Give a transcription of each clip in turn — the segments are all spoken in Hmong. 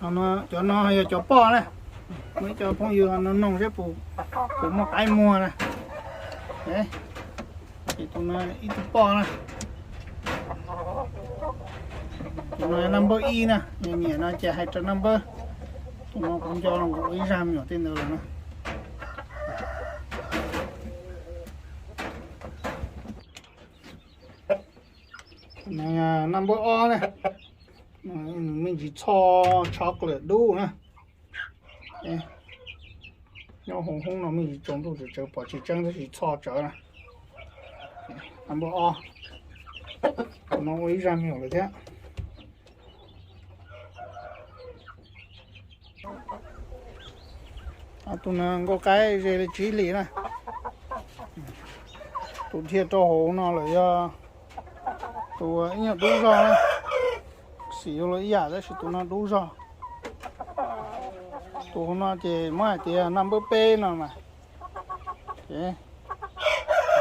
Cov no yog cov poj na. Muaj ib co phooj ywg no noog seb puas muaj qaib muag na. Ces tus no ib tug poj na. Tus no number ib na, nyiam no ces hais raws number. Tus no kuv nco los kuv ua ib zaj me nyuam tej ntawd lawm na. Number ob na, me ntsis txho chocolate dub na. Nyob hauv hoob no me ntsis tsaus ntuj tsawv tsawv pom tsis tseeb tab sis txho tsawv na. Number ob, tus no ua ib zaj me nyuam lawm thiab. Tus no nkauj qaib ze li tsib hlis na. Tus dhia rau hauv no lawm yog tus ib nyuag dub zog na. Xim yuav luag ib yam tab sis tus no dub zog. Tus hauv no ces muab hais tias number peb no mas. Ces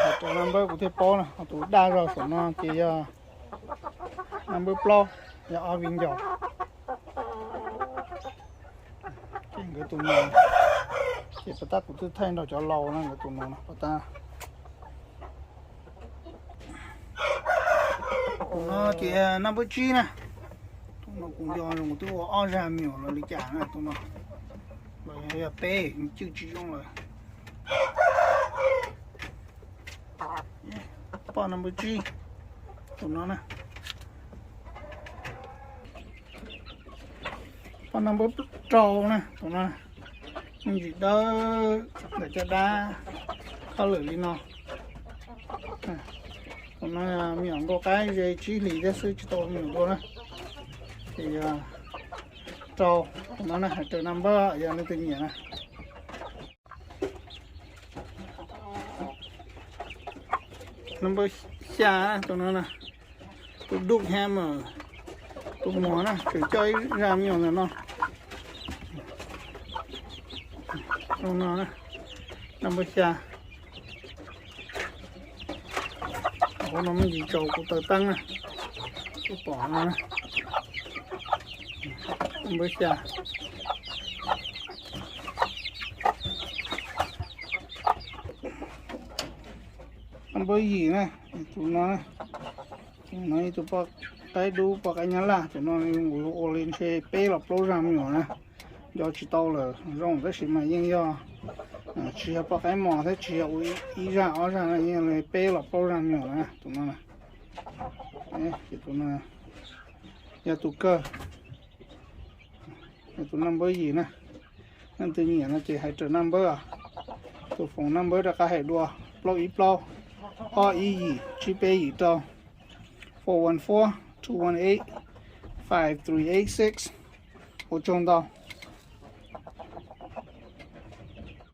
hais raws number kuv thiaj paub na, ho tus daj zog saum no ces yog number plaub, yog ob viv ncaus. Ces nkawd tus no ces puas tab kuv twb thaij nrog cov laus na, nkawd tus no puas tab. Tus no ces number tsib na. Tus no kuv nco zoo kuv twb ua ob zaj me nyuam los li cas na tus no. Los yog peb cwj tsis zoo lawm. Poj number tsib, tus no na. Poj number rau na, tus no me ntsis dawb ntawm caj dab, khab lwm li no. Tus no me nyuam nkauj qaib ze tsib hlis thiab xwb tsis tau me nyuam dua na. Ces yog rau, tus no na hais raws number yog leej twg nyiam na. Number xya, tus no na, tus Duke Hammer, tus muag na, tseem coj ib zaj me nyuam ntawm no. Tus no, number xya. Hauv no me ntsis tsaus kuv taws teeb na, kuv pom no na. Number xya. Number yim na, tus no, tus no ib tug poj qaib dub poj qaib nyab laj, tus no kuv ua li ntshe peb los plaub zaj me nyuam na. Nco tsis tau lawm zoo tab sis mas yeej yog, tsis yog poj qaib mos thiab tsis yog ua ib zaj ob zaj na, yeej li peb los plaub zaj me nyuam na tus no. Ces tus no yog tus kawg, yog tus number yim na. Leej twg nyiam no ces hais raws number os. Tus phone number rov qab hais dua, plaub ib plaub, ob ib yim, tsib peb yim rau, four one four, two one eight, five three eight six. Ua tsaug ntau.